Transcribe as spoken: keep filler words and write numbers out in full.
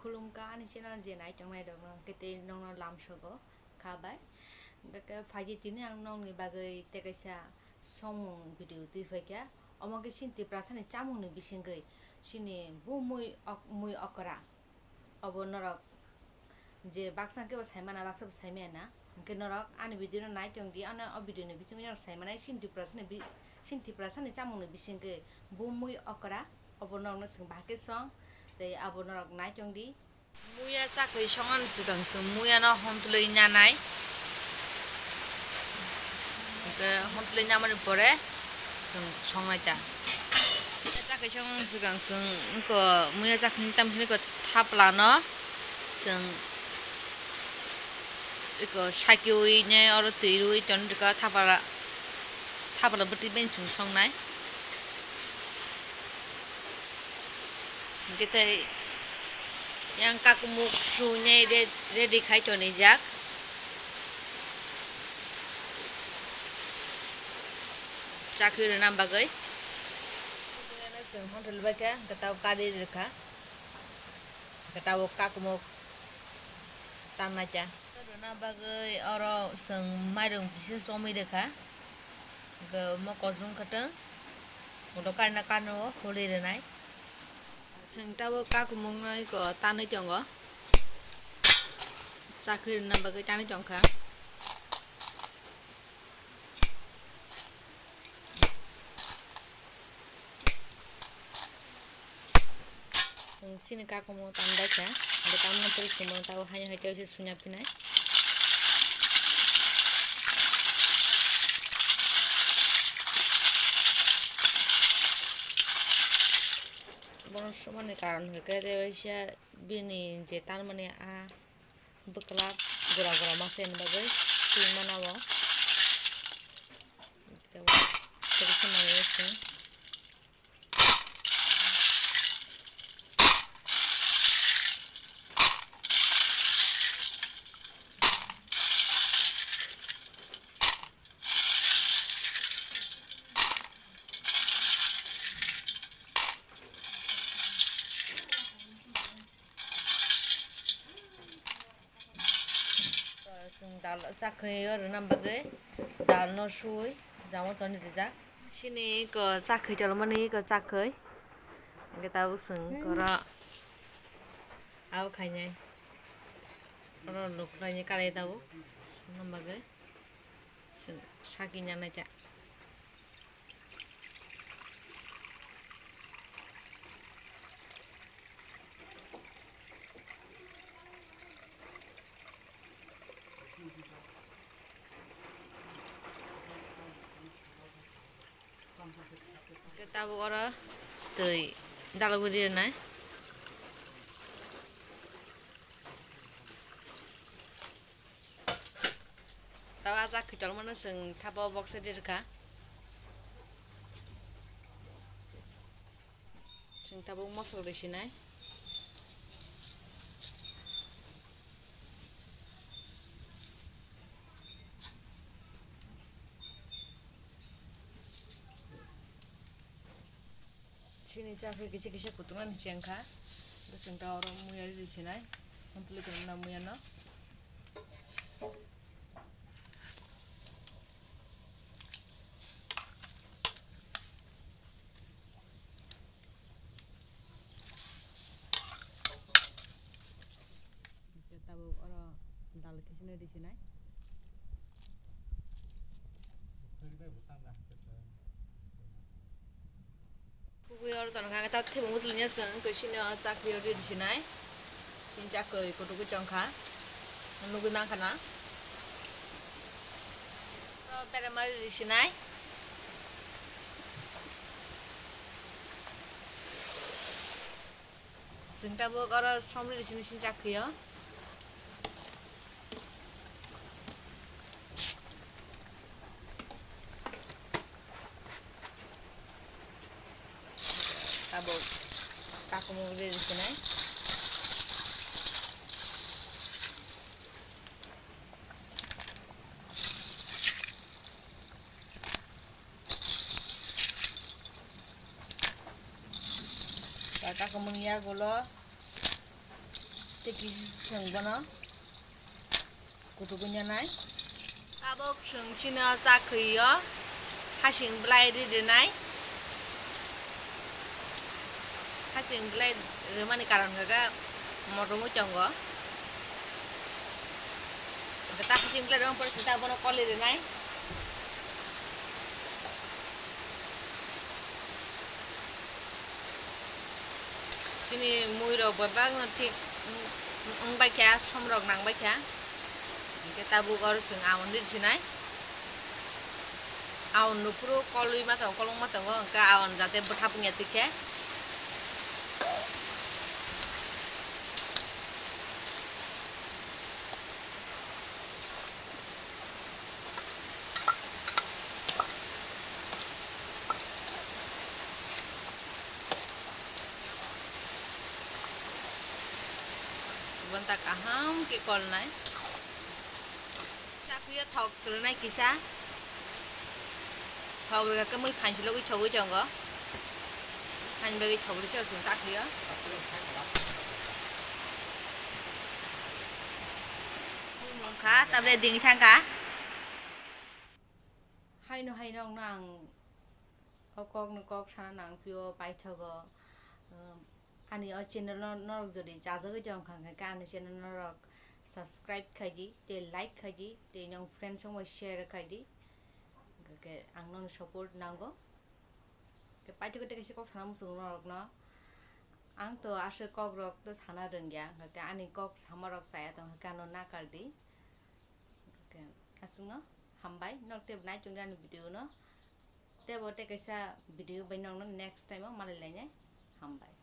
Khulumkha ani channel je nai tongnai rok no, hwnkhe tei nokno lamsogo kha bai. Hwnkhe phaidi tini ang nokni bagwi tei kaisa songmung video twi phaikha. Omo khe chini Tiprasani chamungni bisingwi chini bu mui ok-, mui okra. Obo norok je baksa khe bo saimana, baksa bo saimaya na. Hwnkhe norok ani video no nai tongdi, ano o video ni bisingwi norok saimanai chini Tiprasani bi-, chini Tiprasani chamungni bisingwi bu mui okra. Obo norokno chwng bahai khe song, tei abo norok nai tongdi. Muya chakhwi songani swkang chwng muyano hontwlwi nyanai. Hwnkhe hontwlwi nyamani pore chwng songnai ta. Muya chakhwi songani swkang chwng wngkha muya chakhwini tamo hwnwi khe thaplano chwng eko sakiui nai oro twi rwui toni rwkha thapala, thapala bwtwi bai chwng songnai. Hwnkhe tei yang kakumuk sui nai re-, ready khai tonijak chakhwi rwna bagwi. Chwng hotel bai khe hwnkhe tabuk kari rwkha, hwnkhe tabuk kakumuk tannaikha. Rwna bagwi oro chwng mairung kisa chomwi rwkha. Hwnkhe omo kosong kwtwng, moto karina karno holi rwnai. Chwng tabuk kakumungno eko tanwi tongo, chakhwi rwna bagwi tanwi tongkha. Chini kakumo tanbaikha, hwnkhe tamno pore simo tabo haino hai tei se suina phinai. Bono sumani karon hwnkhe tei waisa bini je tanmani a bwklap gura gura masa ni bagwi twi mana o. Tei waisa manwi se. Chwng dal chakhwi o rwna bagwi dal no sui jamo toni rijak. Chini eko chakhwi tolmani eko chakhwi. Hwnkhe tabuk chwng oro abo khainai. Oro luk khlainai karai tabuk songna bagwi chwng saki nanaikha. Tabuk oro twi dalogwi rinai. Tabo a chakhwi tolmano chwng thapa o boksa rirwkha. Chwng tabuk mosok rwi sinai. Chini chakhwi kisa kisa kutung ani chengkha. Bwswng ta oro muya riri sinai. Complete wngna muya no. Tabuk oro dal kisa no riri sinai. Kubui oro tongkha, ta thebung bwtwlwino chwng twi sini o chakhwi o riri sinai. Sini chakhwi kutukwi tongkha. Nugwi mankha na. O berema riri sinai. Chwng tabuk oro som riri sini sini chakhwi o. Tabuk kakumuk riri sinai. Kakumuk yagulo. Chwng bono kutubunya nai. Tabuk chwng chino chakhwi o hasing bwlai ri rinai. Hasing bwlai rwmani karon hwnkhe motom wi tongo. Hwnkhe ta hasing bwlai rwmani pore chwng ta bono koli rinai. Chini mui rok bo bagno thik wng bai kha, som rok nang bai kha. Hwnkhe tabuk oro chwng aon ri sinai. Aon no phuru kolwi ma tongo, kolong ma tongo, hwnkhe aon jate bwthap wngya twi khe. Bonta kaham khe kolnai. Chakhuya thok rwnai kisa. Thok rwkha khe mui phansi logwi thogwi tongo. Hani bagwi thok rwchok chwng chakhuya. Mui mungkha, tabole ding thangkha. Haino hai nokno ang o kokno kok sana nang phio paithogo. Um, ani o channel no norok jodi chajagwi tong kha, hwnkhe ani channel norok subscribe khaidi, tei like khaidi, tei nong friends rok bai share khaidi. Hwnkhe ang nono support nango. Hwnkhe paithogo tei kaisa kok sana muchung norokno. Ang to aswk kok rok to sana rwngya, hwnkhe ani kok sama rok chaya tong kha, ano nakardi. Hwnkhe aswkno hambai, nok tei nai tongdi ani video no. Tei bo tei kaisa video bai nokno next time o malai lainai. Hambai.